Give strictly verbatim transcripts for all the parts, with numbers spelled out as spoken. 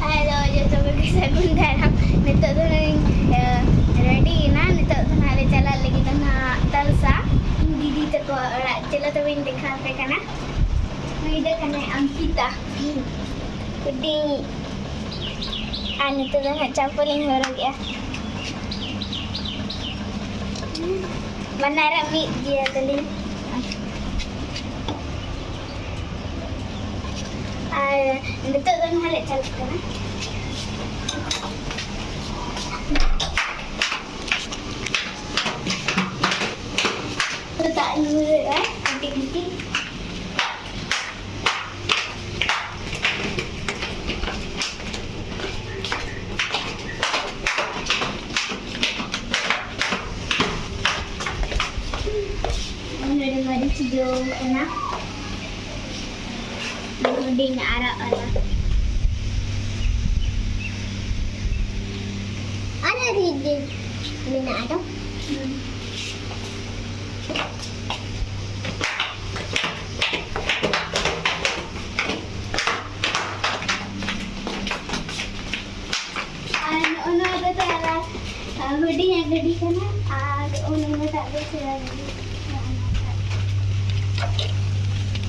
Hello, ᱡᱚᱛᱚ ᱠᱚᱜᱮ ᱥᱟᱹᱜᱩᱱ ᱫᱟᱨᱟᱢ᱾ ᱱᱤᱛᱚᱜ ᱫᱚ ᱱᱚᱜᱼᱚᱭ, ᱮ, ᱨᱮᱰᱤᱭᱮᱱᱟ᱾ ᱱᱤᱛᱚᱜ ᱫᱚ ᱱᱟᱦᱟᱜ ᱞᱮ ᱪᱟᱞᱟᱜ ᱞᱟᱹᱜᱤᱫ ᱫᱚ ᱱᱟᱦᱟᱜ ᱛᱟᱞᱥᱟ, ᱤᱧ ᱫᱤᱫᱤ ᱛᱟᱠᱚ ᱚᱲᱟᱜ᱾ ᱪᱚᱞᱚ ᱛᱚᱵᱮᱧ ᱫᱮᱠᱷᱟᱣ ᱟᱯᱮ ᱠᱟᱱᱟ᱾ ᱱᱩᱭ ᱫᱚ ᱠᱟᱱᱟᱭ ᱚᱝᱠᱤᱛᱟ᱾ ᱦᱩᱰᱤᱧ᱾ ᱟᱨ ᱱᱤᱛᱚᱜ ᱫᱚ ᱱᱟᱦᱟᱜ ᱪᱟᱯᱚᱞᱤᱧ ᱦᱚᱨᱚᱜᱮᱜᱼᱟ᱾ ᱵᱟᱱᱟᱨᱟᱜ ᱢᱤᱫ ᱜᱮᱭᱟ ᱛᱟᱹᱞᱤᱧ᱾ ᱟᱨ ᱱᱤᱛᱚᱜ ᱫᱚ ᱱᱟᱦᱟᱜ ᱞᱮ ᱪᱟᱞᱟᱜ ᱠᱟᱱᱟ᱾ ᱫᱟᱜ ᱧᱩᱨᱩᱜᱼᱟ ᱠᱟᱹᱴᱤᱡ ᱠᱟᱹᱴᱤᱡ᱾ ᱱᱚᱰᱮ ᱢᱟᱹᱨᱤᱪ ᱡᱚ ᱠᱟᱱᱟ᱾ ᱦᱩᱰᱤᱧ ᱟᱨᱟᱜ ᱟᱨᱟᱜ᱾ ᱟᱨᱟᱜ ᱨᱤᱫ ᱢᱮᱱᱟᱜᱼᱟ ᱫᱚ᱾ ᱟᱨ ᱱᱚᱜᱼᱚ ᱱᱚᱣᱟ ᱫᱚ ᱛᱟᱦᱞᱮ, ᱟ, ᱦᱩᱰᱤᱧᱟᱜ ᱜᱟᱹᱰᱤ ᱠᱟᱱᱟ᱾ ᱟᱨ ᱱᱚᱜᱼᱚ ᱱᱚᱣᱟᱴᱟᱜ ᱫᱚ ᱥᱮᱬᱟ ᱜᱟᱹᱰᱤ᱾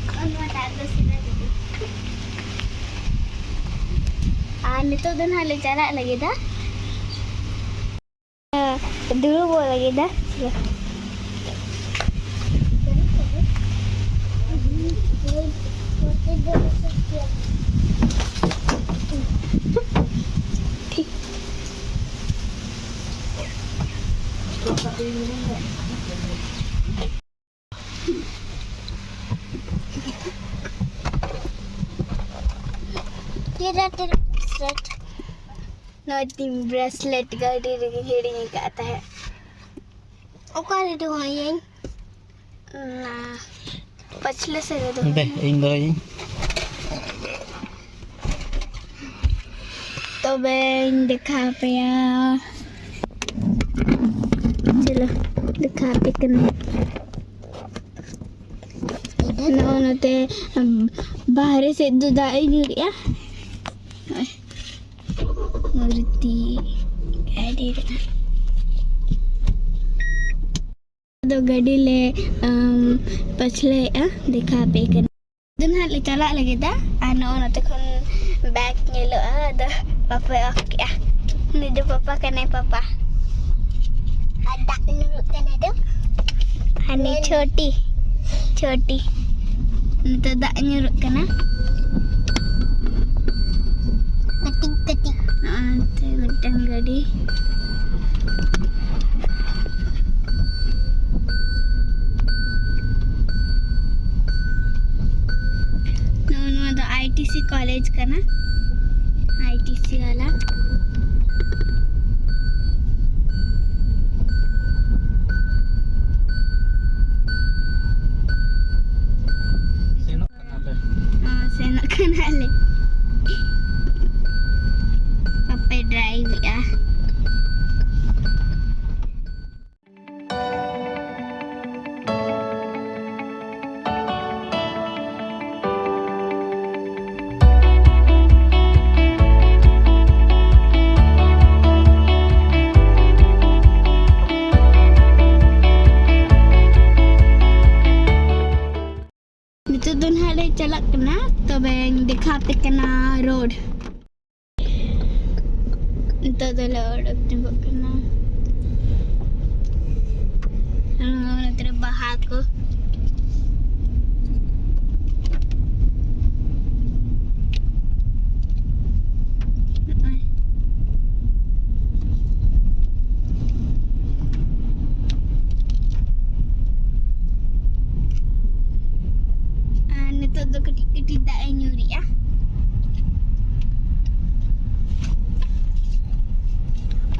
ᱱᱚᱜᱼᱚ ᱱᱚᱣᱟᱴᱟᱜ ᱫᱚ ᱥᱮᱬᱟ ᱜᱟᱹᱰᱤ᱾ ᱟᱨ ᱱᱤᱛᱚᱜ ᱫᱚ ᱱᱟᱦᱟᱜ ᱞᱮ ᱪᱟᱞᱟᱜ ᱞᱟᱹᱜᱤᱫᱟ᱾ ᱫᱩᱲᱩᱵᱚᱜ ᱞᱟᱹᱜᱤᱫᱟ᱾ ᱱᱚᱜᱼᱚᱭ ᱛᱤᱧ ᱵᱨᱮᱥᱞᱮᱴ ᱜᱟᱹᱰᱤ ᱨᱮᱜᱮ ᱦᱤᱲᱤᱧ ᱟᱠᱟᱫ ᱛᱟᱦᱮᱸᱫ᱾ ᱚᱠᱟᱨᱮ ᱫᱚᱦᱚᱭᱟᱹᱧ? ᱚᱱᱟ ᱯᱟᱪᱷᱞᱮ ᱥᱮᱫ ᱨᱮ ᱫᱚᱦᱚᱭ ᱫᱮ, ᱢᱮ᱾ ᱤᱧ ᱫᱚᱦᱚᱭᱟᱹᱧ᱾ ᱛᱚᱵᱮᱧ ᱫᱮᱠᱷᱟᱣ ᱟᱯᱮᱭᱟ᱾ ᱪᱚᱞᱚ, ᱫᱮᱠᱷᱟᱣ ᱟᱯᱮ ᱠᱟᱹᱱᱟᱹᱧ᱾ ᱱᱚᱜᱼᱚ ᱱᱚᱛᱮ, ᱟᱢ, ᱵᱟᱦᱨᱮ ᱥᱮᱫ ᱫᱚ ᱫᱟᱜ ᱮ ᱧᱩᱨᱮᱜᱼᱟ᱾ ᱱᱚᱜᱼᱚᱭ ᱢᱩᱨᱛᱤ ᱜᱟᱹᱰᱤ ᱨᱮ᱾ ᱫᱚ ᱜᱟᱹᱰᱤ ᱞᱮ, ᱟᱢ, ᱯᱟᱹᱪᱷᱞᱟᱹᱭᱮᱫᱼᱟ, ᱫᱮᱠᱷᱟᱣ ᱟᱯᱮ ᱠᱟᱱᱟ᱾ ᱫᱚ ᱱᱟᱦᱟᱜ ᱞᱮ ᱪᱟᱞᱟᱜ ᱞᱟᱹᱜᱤᱫ ᱟ, ᱟᱨ ᱱᱚᱜᱼᱚ ᱱᱚᱛᱮ ᱠᱷᱚᱱ ᱵᱮᱜᱽ ᱧᱮᱞᱚᱜᱼᱟ, ᱟᱫᱚ ᱵᱟᱯᱮ ᱚᱯᱷ ᱠᱮᱜᱼᱟ᱾ ᱩᱱᱤ ᱫᱚ ᱯᱟᱯᱟ ᱠᱟᱱᱟᱭ, ᱯᱟᱯᱟ᱾ ᱟᱨ ᱫᱟᱜ ᱧᱩᱨᱩᱜ ᱠᱟᱱᱟ ᱫᱚ᱾ ᱦᱟᱱᱤ ᱧᱮᱞ᱾ ᱪᱷᱳᱴᱤ, ᱪᱷᱳᱴᱤ᱾ ᱱᱤᱛᱚᱜ ᱫᱟᱜ ᱧᱩᱨᱩᱜ ᱠᱟᱱᱟ᱾ ᱠᱟᱹᱴᱤᱡ ᱠᱟᱹᱴᱤᱡ᱾ ᱱᱚᱜᱼᱚ ᱱᱚᱛᱮ ᱢᱤᱫᱴᱟᱝ ᱜᱟᱹᱰᱤ᱾ ᱱᱚᱜᱼᱚ ᱱᱚᱣᱟ ᱫᱚ ᱟᱭ ᱴᱤ ᱥᱤ ᱠᱚᱞᱮᱡᱽ ᱠᱟᱱᱟ, ᱟᱭ ᱴᱤ ᱥᱤ ᱣᱟᱞᱟ᱾ ᱥᱮᱱᱚᱜ ᱠᱟᱱᱟᱞᱮ᱾ ᱦᱚᱸ, ᱥᱮᱱᱚᱜ ᱠᱟᱱᱟᱞᱮ᱾ ᱯᱟᱯᱟᱭ ᱰᱨᱟᱭᱤᱵᱷ ᱮᱜᱼᱟ᱾ ᱱᱤᱛᱚᱜ ᱫᱚ ᱱᱟᱦᱟᱜ ᱞᱮ ᱪᱟᱞᱟᱜ ᱠᱟᱱᱟ, ᱛᱚᱵᱮᱧ ᱫᱮᱠᱷᱟᱣ ᱟᱯᱮ ᱠᱟᱱᱟ ᱨᱳᱰ᱾ ᱱᱤᱛᱚᱜ ᱫᱚᱞᱮ ᱚᱰᱚᱠ ᱧᱚᱜᱚᱜ ᱠᱟᱱᱟ᱾ ᱱᱚᱛᱮ ᱨᱮ ᱵᱟᱦᱟ ᱠᱚ᱾ ᱱᱚᱜᱼᱚᱭ᱾ ᱟᱨ ᱱᱤᱛᱚᱜ ᱫᱚ ᱠᱟᱹᱴᱤᱡ ᱠᱟᱹᱴᱤᱡ ᱫᱟᱜ ᱮ ᱧᱩᱨᱮᱜᱼᱟ᱾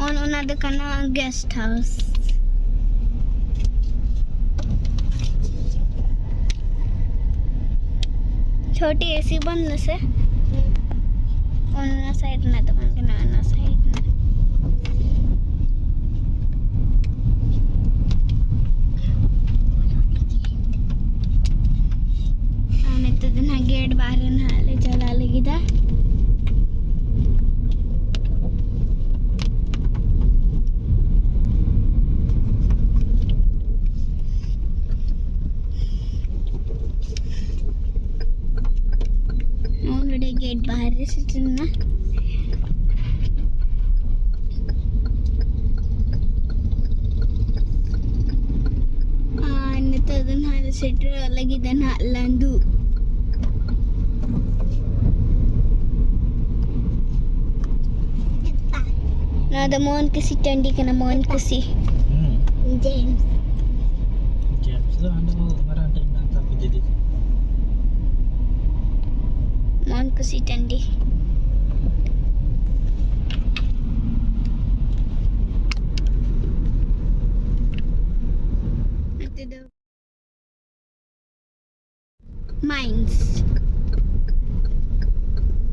ᱚᱱ ᱚᱱᱟ ᱫᱚ ᱠᱟᱱᱟ ᱜᱮᱥᱴ ᱦᱟᱣᱩᱥ᱾ ᱪᱷᱳᱴᱤ ᱮᱥᱤ ᱵᱚᱱᱫ ᱢᱮᱥᱮ᱾ ᱚᱱᱟ ᱥᱟᱭᱤᱰ ᱨᱮᱱᱟᱜ ᱫᱚ ᱵᱟᱝ ᱠᱟᱱᱟ, ᱚᱱᱟ ᱥᱟᱭᱤᱰ ᱨᱮᱱᱟᱜ᱾ ᱵᱟᱦᱨᱮ ᱥᱮᱴᱮᱨ ᱮᱱᱟ᱾ ᱟᱨ ᱱᱤᱛᱚᱜ ᱫᱚ ᱱᱟᱦᱟᱜ ᱞᱮ ᱥᱮᱴᱮᱨᱚᱜ ᱞᱟᱹᱜᱤᱫ ᱫᱚ ᱱᱟᱦᱟᱜ ᱞᱟᱹᱱᱫᱩ᱾ ᱱᱚᱣᱟ ᱫᱚ ᱢᱳᱦᱚᱱ ᱠᱩᱥᱤ ᱴᱟᱺᱰᱤ ᱠᱟᱱᱟ, ᱢᱳᱦᱚᱱ ᱠᱩᱥᱤ᱾ ᱦᱩᱸ᱾ ᱡᱮᱢᱥ᱾ ᱡᱮᱢᱥ ᱫᱚ ᱦᱟᱸᱰᱮ ᱢᱟᱨᱟᱝ ᱴᱷᱮᱱ ᱢᱮᱱᱟᱜ ᱛᱟᱯᱮ ᱫᱤᱫᱤ᱾ ᱢᱳᱦᱚᱱ ᱠᱩᱥᱤ ᱴᱟᱺᱰᱤ᱾ ᱱᱚᱛᱮ ᱫᱚ ᱢᱟᱭᱤᱱᱥ᱾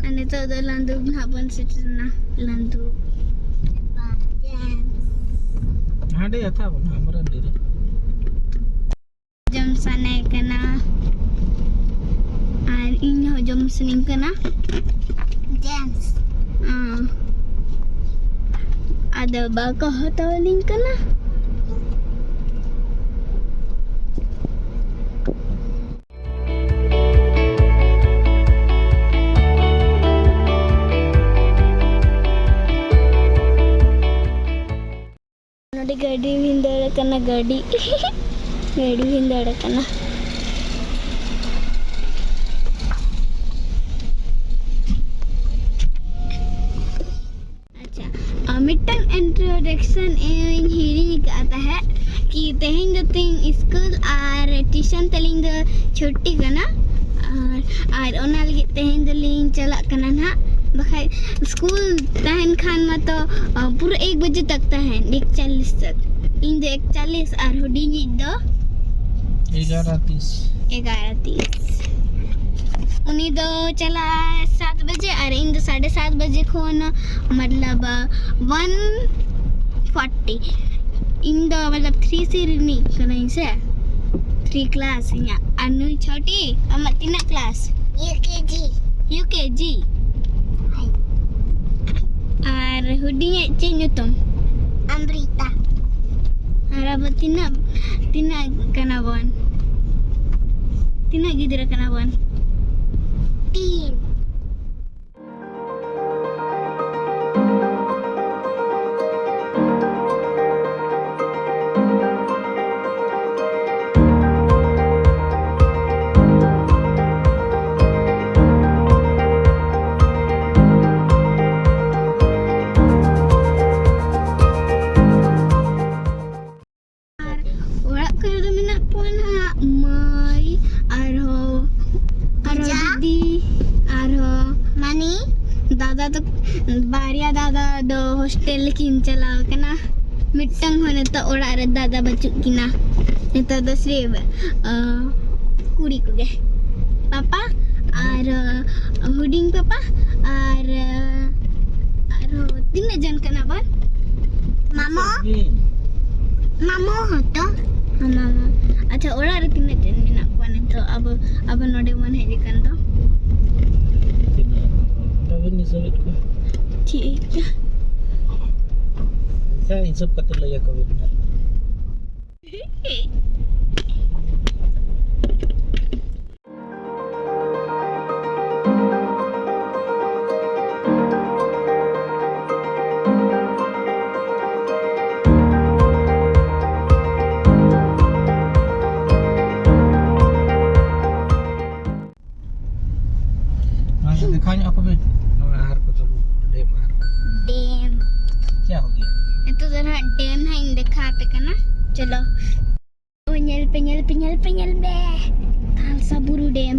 ᱟᱨ ᱱᱤᱛᱚᱜ ᱫᱚ ᱞᱟᱱᱫᱩ ᱱᱟᱦᱟᱜ ᱵᱚᱱ ᱥᱮᱴᱮᱨᱱᱟ᱾ ᱞᱟᱱᱫᱩ᱾ ᱦᱟᱸᱰᱮ ᱦᱟᱛᱟᱣ ᱵᱚᱱ ᱟᱢᱨᱟᱱᱰᱤ ᱨᱮ᱾ ᱡᱚᱢ ᱥᱟᱱᱟᱭᱮ ᱠᱟᱱᱟ᱾ ᱟᱨ ᱤᱧ ᱦᱚᱸ ᱡᱚᱢ ᱥᱟᱱᱟᱧ ᱠᱟᱱᱟ᱾ ᱡᱮᱢᱥ᱾ ᱦᱮᱸ᱾ ᱟᱫᱚ ᱵᱟᱠᱚ ᱦᱟᱛᱟᱣ ᱟᱹᱞᱤᱧ ᱠᱟᱱᱟ᱾ ᱱᱚᱰᱮ ᱜᱟᱹᱰᱤ ᱵᱷᱤᱸᱫᱟᱹᱲ ᱟᱠᱟᱱᱟ, ᱜᱟᱹᱰᱤ᱾ ᱜᱟᱹᱰᱤ ᱵᱷᱤᱸᱫᱟᱹᱲ ᱟᱠᱟᱱᱟ᱾ ᱟᱪᱪᱷᱟ, ᱟᱨ ᱢᱤᱫᱴᱟᱝ ᱤᱱᱴᱨᱳᱰᱟᱠᱥᱚᱱ ᱤᱧ ᱦᱤᱲᱤᱧ ᱟᱠᱟᱫ ᱛᱟᱦᱮᱸᱫ, ᱠᱤ ᱛᱮᱦᱮᱧ ᱫᱚ ᱛᱤᱧ ᱥᱠᱩᱞ ᱟᱨ ᱴᱤᱭᱩᱥᱚᱱ ᱛᱟᱹᱞᱤᱧ ᱫᱚ ᱪᱷᱩᱴᱤ ᱠᱟᱱᱟ, ᱟᱨ, ᱟᱨ ᱚᱱᱟ ᱞᱟᱹᱜᱤᱫ ᱛᱮᱦᱮᱧ ᱫᱚᱞᱤᱧ ᱪᱟᱞᱟᱜ ᱠᱟᱱᱟ ᱱᱟᱦᱟᱜ᱾ ᱵᱟᱠᱷᱟᱡ ᱥᱠᱩᱞ ᱛᱟᱦᱮᱱ ᱠᱷᱟᱱ ᱢᱟᱛᱚ, ᱟ, ᱯᱩᱨᱟᱹ ᱮᱠ ᱵᱟᱡᱮ ᱛᱟᱠ ᱛᱟᱦᱮᱱ, ᱮᱠ ᱪᱟᱞᱤᱥ ᱛᱟᱠ᱾ ᱤᱧ ᱫᱚ ᱮᱠ ᱪᱟᱞᱤᱥ ᱟᱨ ᱦᱩᱰᱤᱧᱤᱡ ᱫᱚ ᱮᱜᱟᱨᱚ ᱛᱤᱥ᱾ ᱮᱜᱟᱨᱚ ᱛᱤᱥ᱾ ᱩᱱᱤ ᱫᱚ ᱪᱟᱞᱟᱜᱼᱟᱭ ᱥᱟᱛ ᱵᱟᱡᱮ ᱟᱨ ᱤᱧ ᱫᱚ ᱥᱟᱲᱮ ᱥᱟᱛ ᱵᱟᱡᱮ ᱠᱷᱚᱱ, ᱢᱚᱛᱞᱚᱵ, ᱚᱣᱟᱱ ᱯᱷᱳᱨᱴᱤ᱾ ᱤᱧ ᱫᱚ, ᱢᱚᱛᱞᱚᱵ, ᱛᱷᱨᱤ ᱥᱤ ᱨᱤᱱᱤᱡ ᱠᱟᱹᱱᱟᱹᱧ ᱥᱮ, ᱛᱷᱨᱤ ᱠᱞᱟᱥ ᱤᱧᱟᱹᱜ᱾ ᱟᱨ ᱱᱩᱭ ᱪᱷᱚᱴᱤ, ᱟᱢᱟᱜ ᱛᱤᱱᱟᱹᱜ ᱠᱞᱟᱥ? ᱤᱭᱩ ᱠᱮ ᱡᱤ᱾ ᱤᱭᱩ ᱠᱮ ᱡᱤ? ᱦᱳᱭ᱾ ᱟᱨ ᱦᱩᱰᱤᱧᱟᱜ ᱪᱮᱫ ᱧᱩᱛᱩᱢ? ᱟᱢᱨᱤᱛᱟ᱾ ᱟᱨ ᱟᱵᱚ ᱛᱤᱱᱟᱹᱜ, ᱛᱤᱱᱟᱹᱜ ᱠᱟᱱᱟ ᱵᱚᱱ? ᱛᱤᱱᱟᱹᱜ ᱜᱤᱫᱽᱨᱟᱹ ᱠᱟᱱᱟ ᱵᱚᱱ? ᱛᱤᱱ᱾ ᱫᱟᱫᱟ ᱫᱚ, ᱵᱟᱨᱭᱟ ᱫᱟᱫᱟ ᱫᱚ ᱦᱳᱥᱴᱮᱞ ᱨᱮᱠᱤᱱ ᱪᱟᱞᱟᱣ ᱠᱟᱱᱟ᱾ ᱢᱤᱫᱴᱟᱝ ᱦᱚᱸ ᱱᱤᱛᱚᱜ ᱚᱲᱟᱜ ᱨᱮ ᱫᱟᱫᱟ ᱵᱟᱹᱪᱩᱜ ᱠᱤᱱᱟ᱾ ᱱᱤᱛᱚᱜ ᱫᱚ ᱥᱨᱤᱯ, ᱟᱸ, ᱠᱩᱲᱤ ᱠᱚᱜᱮ᱾ ᱯᱟᱯᱟ ᱟᱨ, ᱟᱸ, ᱦᱩᱰᱤᱧ ᱯᱟᱯᱟ ᱟᱨ, ᱟᱸ, ᱟᱨᱦᱚᱸ ᱛᱤᱱᱟᱹᱜ ᱡᱚᱱ ᱠᱟᱱᱟ ᱵᱚᱱ? ᱢᱟᱢᱚ? ᱢᱟᱢᱚ ᱦᱚᱸᱛᱚ? ᱦᱮᱸ, ᱢᱟᱢᱚ᱾ ᱟᱪᱪᱷᱟ, ᱚᱲᱟᱜ ᱨᱮ ᱛᱤᱱᱟᱹᱜ ᱡᱚᱱ ᱢᱮᱱᱟᱜ ᱠᱚᱣᱟ ᱱᱤᱛᱚᱜ? ᱟᱵᱚ, ᱟᱵᱚ ᱱᱚᱰᱮ ᱵᱚᱱ ᱦᱮᱡ ᱟᱠᱟᱱ ᱫᱚ᱾ ᱛᱤᱱᱟᱹᱜ? ᱵᱟᱵᱤᱱ ᱦᱤᱥᱟᱹᱵᱮᱫ ᱠᱚᱣᱟ? ᱴᱷᱤᱠ ᱜᱮᱭᱟ᱾ ᱟᱪᱪᱷᱟ, ᱦᱤᱥᱟᱹᱵ ᱠᱟᱛᱮ ᱞᱟᱹᱭ ᱟᱠᱚ ᱵᱤᱱ ᱦᱟᱸᱜ᱾ ᱱᱚᱣᱟ ᱫᱚ ᱫᱮᱠᱷᱟᱣ ᱧᱚᱜ ᱟᱠᱚ ᱵᱤᱱ, ᱱᱚᱣᱟ ᱟᱦᱟᱨ ᱠᱚ ᱛᱟᱵᱚ, ᱰᱮᱢ ᱟᱦᱟᱨ᱾ ᱰᱮᱢ᱾ ᱪᱮᱫ ᱦᱩᱭᱩᱜ ᱜᱮᱭᱟ? ᱱᱤᱛᱚᱜ ᱫᱚ ᱱᱟᱦᱟᱜ ᱰᱮᱢ ᱦᱟᱸᱜ ᱤᱧ ᱫᱮᱠᱷᱟᱣ ᱟᱯᱮ ᱠᱟᱱᱟ᱾ ᱪᱚᱞᱚ᱾ ᱳ, ᱧᱮᱞ ᱯᱮ, ᱧᱮᱞ ᱯᱮ, ᱧᱮᱞ ᱯᱮ, ᱧᱮᱞ ᱯᱮ᱾ ᱛᱟᱞᱥᱟ ᱵᱩᱨᱩ ᱰᱮᱢ᱾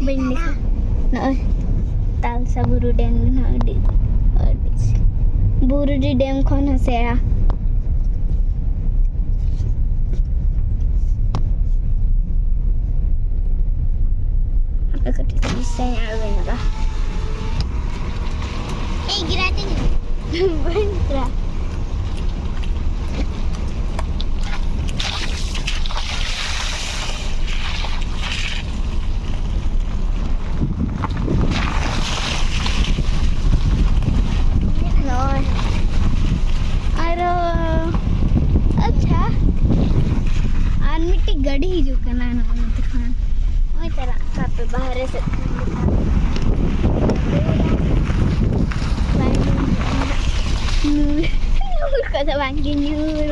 ᱵᱟᱹᱧ ᱫᱮᱠᱷᱟᱣ᱾ ᱱᱚᱜᱼᱚᱭ ᱛᱟᱞᱥᱟ ᱵᱩᱨᱩ ᱰᱮᱢ ᱜᱮ ᱱᱟᱦᱟᱜ ᱟᱹᱰᱤ, ᱟᱹᱰᱤ ᱵᱩᱨᱩᱰᱤ ᱰᱮᱢ ᱠᱷᱚᱱ ᱦᱚᱸ ᱥᱮᱬᱟ᱾ ᱦᱟᱯᱮ ᱠᱟᱹᱴᱤᱡ ᱫᱤᱥᱟᱹᱧ ᱟᱬᱜᱚ ᱧᱚᱜᱟ᱾ ᱮᱭ, ᱜᱤᱨᱟ ᱪᱮᱫ? ᱵᱟᱹᱧ ᱜᱤᱨᱟ᱾ ᱱᱚᱜᱼᱚᱭ᱾ ᱟᱨᱚ, ᱟᱪᱪᱷᱟ, ᱟᱨ ᱢᱤᱫᱴᱤᱡ ᱜᱟᱹᱰᱤ ᱦᱤᱡᱩᱜ ᱠᱟᱱᱟ ᱱᱚᱜᱼᱚ ᱱᱚᱛᱮ ᱠᱷᱚᱱ᱾ ᱱᱚᱜᱼᱚᱭ ᱪᱟᱞᱟᱜ ᱠᱟᱱ ᱯᱮ ᱵᱟᱦᱨᱮ ᱥᱮᱫ ᱠᱷᱚᱱ ᱜᱮ᱾ ᱱᱩᱨ, ᱱᱩᱨ ᱠᱚᱫᱚ ᱵᱟᱝ ᱜᱮ ᱧᱩᱨ,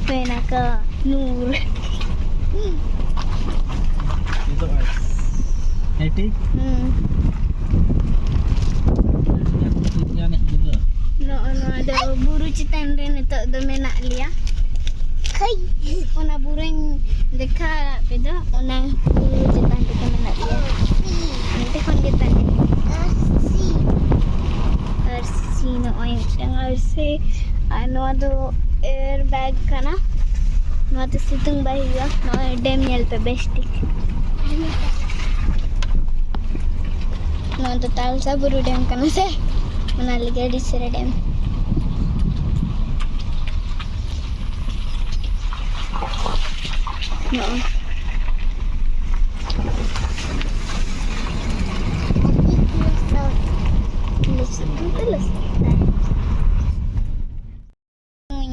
ᱢᱮᱱᱟ ᱠᱚ ᱱᱩᱨ᱾ ᱱᱤᱛᱚᱜ ᱟᱭ᱾ ᱦᱮᱸ, ᱴᱷᱤᱠ? ᱦᱩᱸ᱾ ᱱᱚᱜᱼᱚ ᱱᱚᱣᱟ ᱫᱚ ᱵᱩᱨᱩ ᱪᱮᱛᱟᱱ ᱨᱮ ᱱᱤᱛᱚᱜ ᱫᱚ ᱢᱮᱱᱟᱜ ᱞᱮᱭᱟ᱾ ᱚᱱᱟ ᱵᱩᱨᱩᱧ ᱫᱮᱠᱷᱟᱣ ᱟᱯᱮ ᱫᱚ, ᱚᱱᱟ ᱵᱩᱨᱩ ᱪᱮᱛᱟᱱ ᱨᱮᱜᱮ ᱢᱮᱱᱟᱜ ᱞᱮᱭᱟ᱾ ᱚᱱᱛᱮ ᱠᱷᱚᱱ ᱜᱮ ᱛᱟᱞᱮ ᱟᱨᱥᱤ᱾ ᱟᱨᱥᱤ, ᱱᱚᱜᱼᱚᱭ ᱢᱤᱫᱴᱟᱝ ᱟᱨᱥᱤ᱾ ᱟᱨ ᱱᱚᱣᱟ ᱫᱚ ᱮᱭᱟᱨ ᱵᱮᱜᱽ ᱠᱟᱱᱟ᱾ ᱱᱚᱣᱟ ᱛᱮ ᱥᱤᱛᱩᱝ ᱵᱟᱭ ᱦᱩᱭᱩᱜᱼᱟ᱾ ᱱᱚᱜᱼᱚᱭ ᱰᱮᱢ ᱧᱮᱞ ᱯᱮ ᱵᱮᱥ ᱴᱷᱤᱠ᱾ ᱱᱚᱣᱟ ᱫᱚ ᱛᱟᱞᱥᱟ ᱵᱩᱨᱩ ᱰᱮᱢ ᱠᱟᱱᱟ ᱥᱮ, ᱚᱱᱟ ᱞᱟᱹᱜᱤᱫ ᱟᱹᱰᱤ ᱪᱮᱦᱨᱟ ᱰᱮᱢ᱾ ᱱᱚᱜᱼᱚᱭ᱾ ᱞᱚᱥᱚᱫ ᱫᱚ ᱞᱚᱥᱚᱫ ᱫᱟᱭ᱾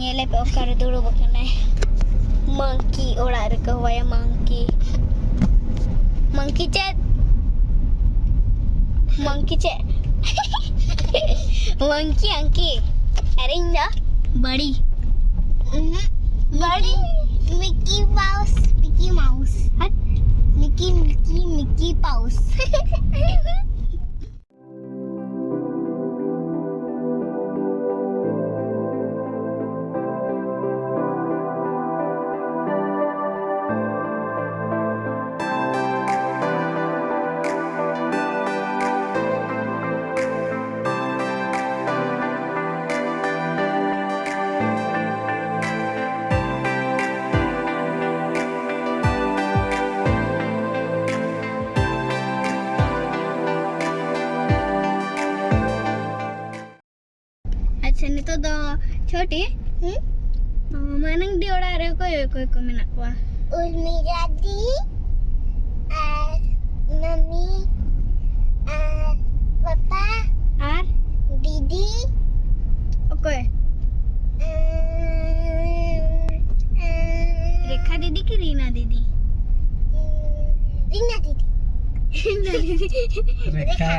ᱧᱮᱞᱮ ᱯᱮ ᱚᱠᱟᱨᱮ ᱫᱩᱲᱩᱵ ᱟᱠᱟᱱᱟᱭ᱾ ᱢᱟᱝᱠᱤ ᱚᱲᱟᱜ ᱨᱮᱠᱚ ᱦᱚᱦᱚᱭᱟ, ᱢᱟᱝᱠᱤ᱾ ᱢᱟᱝᱠᱤ ᱪᱮᱫ? ᱢᱟᱝᱠᱤ ᱪᱮᱫ? ᱢᱟᱝᱠᱤ, ᱟᱝᱠᱤ᱾ ᱟᱨ ᱤᱧ ᱫᱚ ᱵᱟᱲᱤ᱾ ᱩᱦᱩᱸ᱾ ᱵᱟᱲᱤ᱾ Mickey Mouse, Mickey Mouse. ᱦᱮᱸ? ᱢᱤᱠᱤ, ᱢᱤᱠᱤ, ᱢᱤᱠᱤ ᱯᱟᱣᱩᱥ᱾ ᱟᱪᱪᱷᱟ, ᱱᱤᱛᱚᱜ ᱫᱚ ᱪᱷᱚᱴᱤ, ᱦᱩᱸ? ᱚ, ᱢᱟᱱᱟᱝᱰᱤ ᱚᱲᱟᱜ ᱨᱮ ᱚᱠᱚᱭ ᱚᱠᱚᱭ ᱠᱚ ᱢᱮᱱᱟᱜ ᱠᱚᱣᱟ? ᱩᱨᱢᱤᱞᱟ ᱫᱤ ᱟᱨ ᱢᱟᱢᱤ ᱟᱨ ᱯᱟᱯᱟ ᱟᱨ? ᱫᱤᱫᱤ᱾ ᱚᱠᱚᱭ? ᱟᱨ, ᱟᱨ ᱨᱮᱠᱷᱟ ᱫᱤᱫᱤ ᱠᱤ ᱨᱤᱱᱟ ᱫᱤᱫᱤ? ᱨᱤᱱᱟ ᱫᱤᱫᱤ᱾ ᱨᱤᱱᱟ ᱫᱤᱫᱤ᱾ ᱨᱮᱠᱷᱟ᱾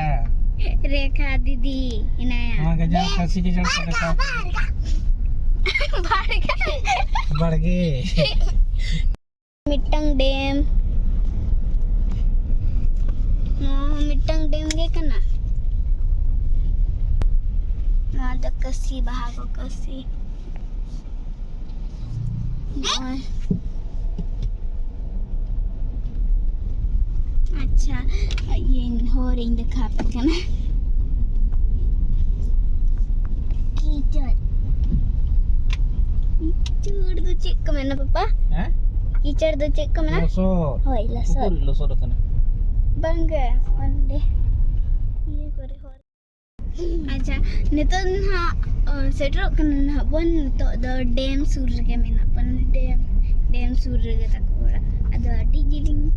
ᱨᱮᱠᱷᱟ ᱫᱤᱫᱤ ᱦᱮᱱᱟᱭᱟ᱾ ᱱᱚᱣᱟ ᱜᱟᱡᱟᱲ ᱠᱷᱟᱹᱥᱤ ᱜᱟᱡᱟᱲ ᱠᱚ ᱫᱮᱠᱷᱟᱣ᱾ ᱵᱟᱲᱜᱟ᱾ ᱵᱟᱲᱜᱮ᱾ ᱢᱤᱫᱴᱟᱝ ᱰᱮᱢ᱾ ᱱᱚᱣᱟ ᱦᱚᱸ ᱢᱤᱫᱴᱟᱝ ᱰᱮᱢ ᱜᱮ ᱠᱟᱱᱟ᱾ ᱱᱚᱣᱟ ᱫᱚ ᱠᱟᱹᱥᱤ ᱵᱟᱦᱟ ᱠᱚ, ᱠᱟᱹᱥᱤ᱾ ᱱᱚᱜᱼᱚᱭ᱾ ᱟᱪᱪᱷᱟ, ᱤᱭᱟᱹᱧ ᱦᱚᱨᱤᱧ ᱫᱮᱠᱷᱟᱣ ᱟᱯᱮ ᱠᱟᱱᱟ᱾ ᱠᱤᱪᱚᱲ᱾ ᱠᱤᱪᱚᱲ ᱫᱚ ᱪᱮᱫ ᱠᱚ ᱢᱮᱱᱟ, ᱯᱟᱯᱟ? ᱦᱮᱸ? ᱠᱤᱪᱚᱲ ᱫᱚ ᱪᱮᱫ ᱠᱚ ᱢᱮᱱᱟ? ᱞᱚᱥᱚᱫ᱾ ᱦᱳᱭ, ᱞᱚᱥᱚᱫ᱾ ᱩᱠᱩᱨ ᱞᱚᱥᱚᱫ ᱟᱠᱟᱱᱟ? ᱵᱟᱝᱜᱮ, ᱚᱸᱰᱮ ᱤᱭᱟᱹ ᱠᱚᱨᱮ ᱦᱚᱨ᱾ ᱟᱪᱪᱷᱟ, ᱱᱤᱛᱚᱜ ᱱᱟᱦᱟᱜ, ᱚ, ᱥᱮᱴᱮᱨᱚᱜ ᱠᱟᱱᱟ ᱱᱟᱦᱟᱜ ᱵᱚᱱ᱾ ᱱᱤᱛᱚᱜ ᱫᱚ ᱰᱮᱢ ᱥᱩᱨ ᱨᱮᱜᱮ ᱢᱮᱱᱟᱜ ᱵᱚᱱᱟ᱾ ᱰᱮᱢ, ᱰᱮᱢ ᱥᱩᱨ ᱨᱮᱜᱮ ᱛᱟᱠᱚ ᱚᱲᱟᱜ᱾ ᱟᱫᱚ ᱟᱹᱰᱤ ᱡᱤᱞᱤᱧ,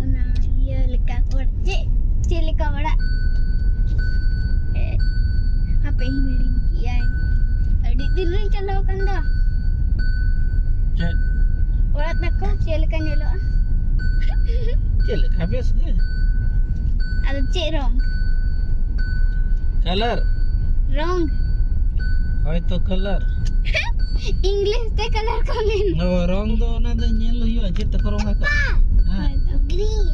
ᱚᱱᱟ ᱤᱭᱟᱹ ᱞᱮᱠᱟ ᱠᱚ, ᱪᱮᱫ, ᱪᱮᱫ ᱞᱮᱠᱟ ᱚᱲᱟᱜ? ᱮ, ᱦᱟᱯᱮ, ᱦᱤᱲᱤᱧ ᱠᱮᱜᱼᱟᱹᱧ᱾ ᱟᱹᱰᱤ ᱫᱤᱱ ᱨᱤᱧ ᱪᱟᱞᱟᱣ ᱟᱠᱟᱱ ᱫᱚ᱾ ᱪᱮᱫ? ᱚᱲᱟᱜ ᱛᱟᱠᱚ ᱪᱮᱫ ᱞᱮᱠᱟ ᱧᱮᱞᱚᱜᱼᱟ? ᱪᱮᱫ ᱞᱮᱠᱟ, ᱵᱮᱥ ᱜᱮ᱾ ᱟᱫᱚ ᱪᱮᱫ ᱨᱚᱝ? ᱠᱟᱞᱟᱨ᱾ ᱨᱚᱝ᱾ ᱦᱳᱭᱛᱚ, ᱠᱟᱞᱟᱨ᱾ ᱤᱝᱞᱤᱥ ᱛᱮ ᱠᱟᱞᱟᱨ ᱠᱚ ᱢᱮᱱ᱾ ᱚ, ᱨᱚᱝ ᱫᱚ ᱚᱱᱟ ᱫᱚ ᱧᱮᱞ ᱦᱩᱭᱩᱜᱼᱟ, ᱪᱮᱫ ᱛᱮᱠᱚ ᱨᱚᱝ ᱟᱠᱟᱫ᱾ ᱦᱮᱸ᱾ ᱦᱳᱭᱛᱚ᱾ ᱜᱨᱤᱱ᱾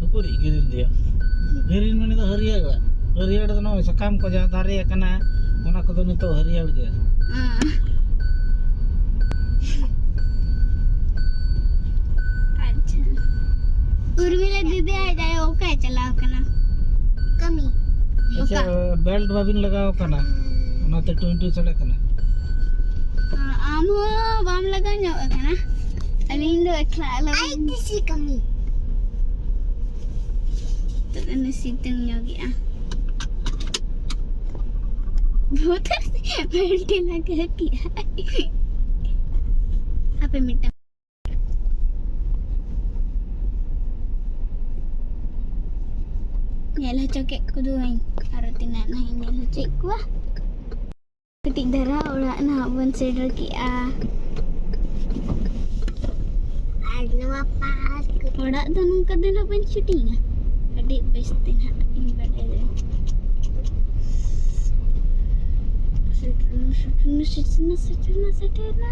ᱩᱠᱩᱨᱤᱡ ᱜᱨᱤᱱ ᱫᱚᱭᱟ? ᱜᱨᱤᱱ ᱢᱟᱱᱮ ᱫᱚ ᱦᱟᱹᱨᱭᱟᱹᱲ᱾ ᱦᱟᱹᱨᱭᱟᱹᱲ ᱫᱚ ᱱᱚᱜᱼᱚᱭ ᱥᱟᱠᱟᱢ ᱠᱚ ᱡᱟᱦᱟᱸ ᱫᱟᱨᱮ ᱟᱠᱟᱱᱟ, ᱚᱱᱟ ᱠᱚᱫᱚ ᱱᱤᱛᱚᱜ ᱦᱟᱹᱨᱭᱟᱹᱲ ᱜᱮ᱾ ᱦᱮᱸ᱾ ᱟᱪᱪᱷᱟ᱾ ᱩᱨᱢᱤᱞᱟ ᱫᱤᱫᱤ ᱟᱡ ᱟᱭᱳ ᱚᱠᱟᱭ ᱪᱟᱞᱟᱣ ᱠᱟᱱᱟ? ᱠᱟᱹᱢᱤ᱾ ᱟᱪᱪᱷᱟ, ᱚᱠᱟ? ᱵᱮᱞᱴ ᱵᱟᱵᱤᱱ ᱞᱟᱜᱟᱣ ᱠᱟᱱᱟ, ᱚᱱᱟᱛᱮ ᱴᱩᱭ ᱴᱩᱭ ᱥᱟᱰᱮ ᱠᱟᱱᱟ᱾ ᱟᱢ ᱦᱚᱸ ᱵᱟᱢ ᱞᱟᱜᱟᱣ ᱧᱚᱜ ᱟᱠᱟᱱᱟ᱾ ᱟᱹᱞᱤᱧ ᱫᱚ ᱮᱠᱞᱟ ᱟᱞᱚ ᱟᱭ ᱵᱤᱱ ᱛᱤᱥᱤ ᱠᱟᱹᱢᱤ᱾ ᱱᱤᱛᱚᱜ ᱫᱚ ᱥᱤᱛᱩᱝ ᱧᱚᱜᱮᱜᱼᱟ᱾ ᱵᱚᱛᱚᱨ ᱛᱮ ᱵᱮᱞᱴ ᱮ ᱞᱟᱜᱟᱣ ᱠᱮᱜᱼᱟ᱾ ᱦᱟᱯᱮ ᱢᱤᱫᱴᱟᱝ᱾ ᱧᱮᱞ ᱦᱚᱪᱚ ᱠᱮᱫ ᱠᱚᱫᱚᱧ, ᱟᱨᱚ ᱛᱤᱱᱟᱹᱜ ᱱᱟᱦᱟᱜ ᱤᱧ ᱧᱮᱞ ᱦᱚᱪᱚᱭᱮᱫ ᱠᱚᱣᱟ᱾ ᱠᱟᱹᱴᱤᱡ ᱫᱷᱟᱨᱟ ᱚᱲᱟᱜ ᱱᱟᱦᱟᱜ ᱵᱚᱱ ᱥᱮᱴᱮᱨ ᱠᱮᱜᱼᱟ᱾ ᱟᱨ ᱱᱚᱣᱟ ᱯᱟᱨᱠ᱾ ᱚᱲᱟᱜ ᱫᱚ ᱱᱚᱝᱠᱟ ᱫᱚ ᱱᱟᱦᱟᱜ ᱵᱟᱹᱧ ᱥᱩᱴᱤᱝᱟ, ᱟᱹᱰᱤ ᱵᱮᱥ ᱛᱮ ᱱᱟᱦᱟᱜ ᱤᱧ ᱵᱟᱰᱟᱭᱟ᱾ ᱥᱮᱴᱮᱨᱱᱟ, ᱥᱮᱴᱮᱨᱱᱟ, ᱥᱮᱴᱮᱨᱱᱟ, ᱥᱮᱴᱮᱨᱱᱟ, ᱥᱮᱴᱮᱨᱱᱟ᱾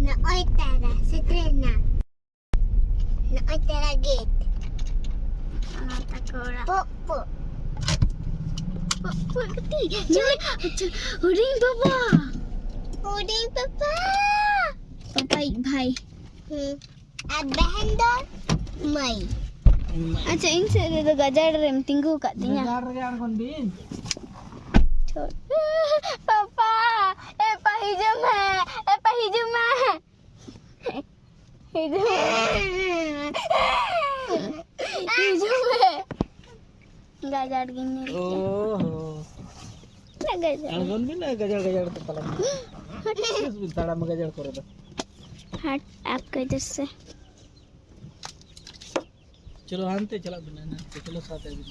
ᱱᱚᱜᱼᱚᱭ ᱛᱟᱨᱟ ᱥᱮᱴᱮᱨᱱᱟ᱾ ᱱᱚᱜᱼᱚᱭ ᱛᱟᱨᱟ ᱜᱮᱴ᱾ ᱚᱱᱟ ᱛᱟᱠᱚ ᱚᱲᱟᱜ᱾ ᱯᱚᱜ, ᱯᱚᱜ᱾ ᱯᱚᱜ, ᱯᱚᱜ ᱠᱟᱹᱴᱤᱡ᱾ ᱪᱮᱞᱮ? ᱟᱪᱪᱷᱟ, ᱦᱩᱰᱤᱧ ᱵᱟᱵᱟ᱾ ᱦᱩᱰᱤᱧ ᱯᱟᱯᱟ᱾ ᱯᱟᱯᱟᱭᱤᱡ ᱵᱷᱟᱭ᱾ ᱦᱩᱸ᱾ ᱟᱨ ᱵᱟᱦᱟᱱ ᱫᱚ ᱢᱟᱹᱭ᱾ ᱟᱪᱪᱷᱟ, ᱤᱧ ᱥᱮᱫ ᱨᱮᱫᱚ ᱜᱟᱡᱟᱲ ᱨᱮᱢ ᱛᱤᱸᱜᱩ ᱟᱠᱟᱫ ᱛᱤᱧᱟ᱾ ᱜᱟᱡᱟᱲ ᱨᱮᱜᱮ ᱟᱬᱜᱚᱱ ᱵᱤᱱ᱾ ᱪᱷᱳᱴ᱾ ᱯᱟᱯᱟ, ᱮ ᱯᱟ ᱦᱤᱡᱩᱜ ᱢᱮ, ᱮ ᱯᱟ ᱦᱤᱡᱩᱜ ᱢᱮ᱾ ᱦᱤᱡᱩᱜ ᱢᱮ᱾ ᱦᱤᱡᱩᱜ ᱢᱮ᱾ ᱜᱟᱡᱟᱲ ᱜᱤᱧ ᱧᱮᱞ ᱠᱮᱫᱟ᱾ ᱚᱦᱚ᱾ ᱪᱮᱫ ᱜᱟᱡᱟᱲ? ᱟᱬᱜᱚᱱ ᱵᱤᱱ, ᱜᱟᱡᱟᱲ ᱜᱟᱡᱟᱲ ᱛᱮ ᱛᱟᱲᱟᱢ ᱵᱤᱱ᱾ ᱦᱟᱴ᱾ ᱛᱤᱥ ᱵᱤᱱ ᱛᱟᱲᱟᱢᱟ ᱜᱟᱡᱟᱲ ᱠᱚᱨᱮ ᱫᱚ? ᱦᱟᱴ, ᱟᱯᱠᱟ ᱤᱫᱷᱟᱨ ᱥᱮ᱾ ᱪᱚᱞᱚ, ᱦᱟᱱᱛᱮ ᱪᱟᱞᱟᱜ ᱵᱤᱱ, ᱦᱟᱱᱛᱮ, ᱪᱚᱞᱚ, ᱥᱟᱛᱮ ᱵᱤᱱ᱾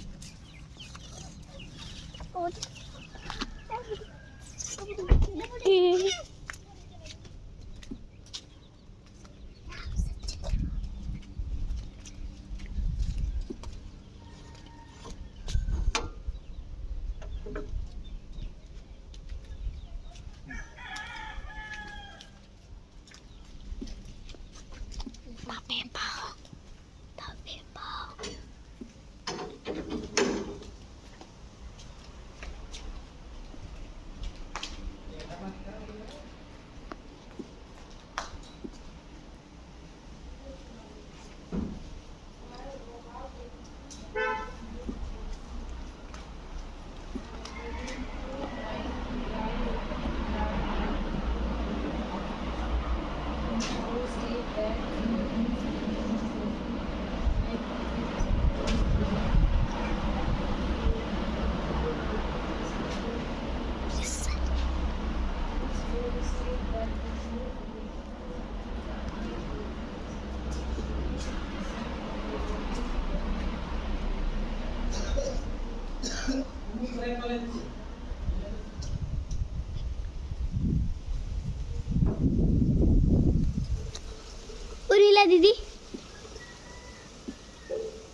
उर्मिला दीदी।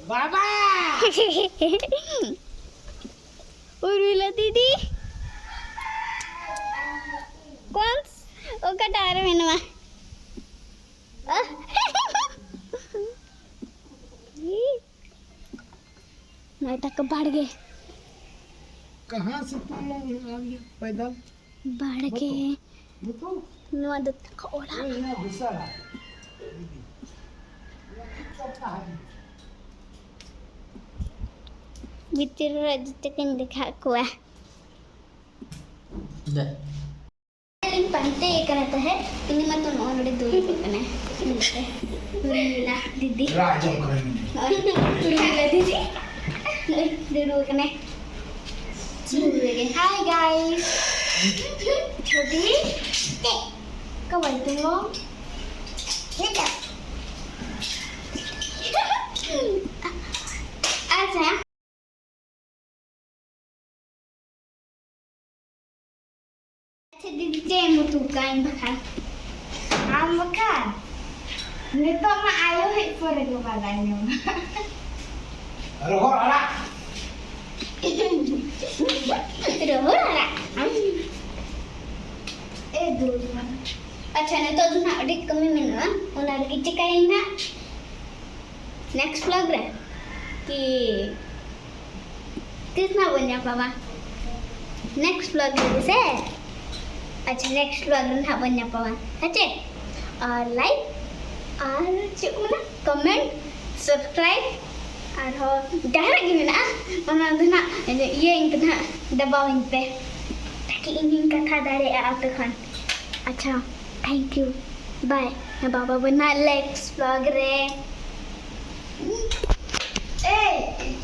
बाबा। उर्मिला दीदी। कौन? ओका टायर में नवा। नोटा का बाड़गे। कहाँ से तुम लोग आ गए पैदल? बाड़गे। ᱱᱚᱣᱟ ᱫᱚ ᱛᱟᱠᱚ ᱚᱲᱟᱜ᱾ ᱵᱷᱤᱛᱤᱨ ᱨᱮ ᱡᱚᱛᱚ ᱠᱚᱧ ᱫᱮᱠᱷᱟᱣ ᱠᱚᱣᱟ᱾ ᱫᱮ᱾ ᱤᱧ ᱯᱟᱱᱛᱮ ᱠᱟᱱᱟ ᱛᱟᱦᱮᱸᱫ, ᱩᱱᱤ ᱢᱟᱛᱚ ᱱᱚᱜᱼᱚ ᱱᱚᱰᱮ ᱫᱩᱲᱩᱵ ᱠᱟᱱᱟᱭ᱾ ᱱᱚᱛᱮ᱾ ᱩᱨᱢᱤᱞᱟ ᱫᱤᱫᱤ᱾ ᱨᱟᱡᱽ ᱡᱚᱢ ᱠᱟᱱᱟᱭ ᱩᱱᱤ᱾ ᱱᱚᱜᱼᱚᱭ ᱩᱨᱢᱤᱞᱟ ᱫᱤᱫᱤ᱾ ᱱᱚᱜᱼᱚᱭ ᱫᱩᱲᱩᱵ ᱠᱟᱱᱟᱭ᱾ ᱪᱷᱩᱵᱤ ᱨᱮᱜᱮ᱾ Hi guys᱾ ᱪᱷᱩᱵᱤ᱾ ᱚᱠᱚᱭ ᱛᱩᱢ? ᱟᱪᱪᱷᱟ᱾ ᱟᱪᱪᱷᱟ ᱫᱤᱫᱤ, ᱪᱮᱫ ᱮᱢ ᱩᱛᱩ ᱠᱟᱜᱼᱟ ᱤᱧ ᱵᱟᱠᱷᱨᱟ? ᱟᱢ ᱵᱟᱠᱷᱨᱟ? ᱱᱤᱛᱚᱜ ᱢᱟ ᱟᱭᱳ ᱦᱮᱡ ᱯᱚᱨᱮ ᱜᱮ ᱵᱟᱰᱟᱭ ᱧᱟᱢᱟ᱾ ᱨᱚᱦᱚᱲ ᱟᱲᱟᱜ᱾ ᱨᱚᱦᱚᱲ ᱟᱲᱟᱜ᱾ ᱮ ᱫᱩ᱾ ᱟᱪᱪᱷᱟ, ᱱᱤᱛᱚᱜ ᱫᱚ ᱱᱟᱦᱟᱜ ᱟᱹᱰᱤ ᱠᱟᱹᱢᱤ ᱢᱮᱱᱟᱜᱼᱟ, ᱚᱱᱟ ᱞᱟᱹᱜᱤᱫ ᱪᱤᱠᱟᱹᱭᱟᱹᱧ ᱱᱟᱦᱟᱜ next vlog ᱨᱮ? ᱠᱤ ᱛᱤᱥ ᱱᱟᱦᱟᱜ ᱵᱚᱱ ᱧᱟᱯᱟᱢᱟ? Next vlog ᱨᱮ ᱥᱮ? ᱟᱪᱪᱷᱟ, next vlog ᱨᱮ ᱱᱟᱦᱟᱜ ᱵᱚᱱ ᱧᱟᱯᱟᱢᱟ, ᱦᱮᱸ ᱪᱮ? ᱟᱨ like, ᱟᱨ ᱪᱮᱫ ᱠᱚ ᱢᱮᱱᱟ, comment, subscribe, ᱟᱨᱦᱚᱸ ᱡᱟᱦᱟᱱᱟᱜ ᱜᱮ ᱢᱮᱱᱟᱜᱼᱟ, ᱚᱱᱟ ᱫᱚ ᱱᱟᱦᱟᱜ ᱤᱭᱟᱹᱧ ᱯᱮ ᱱᱟᱦᱟᱜ, ᱫᱟᱵᱟᱣᱟᱹᱧ ᱯᱮ, ᱛᱟᱠᱤ ᱤᱧ ᱦᱚᱸᱧ ᱠᱟᱛᱷᱟ ᱫᱟᱲᱮᱭᱟᱜᱼᱟ ᱟᱯᱮ ᱠᱷᱚᱱ᱾ ᱟᱪᱪᱷᱟ, thank you, bye᱾ ᱵᱟᱵᱟ ᱵᱚᱱ ᱱᱟᱦᱟᱜ next vlog ᱨᱮ᱾ ᱮᱭ!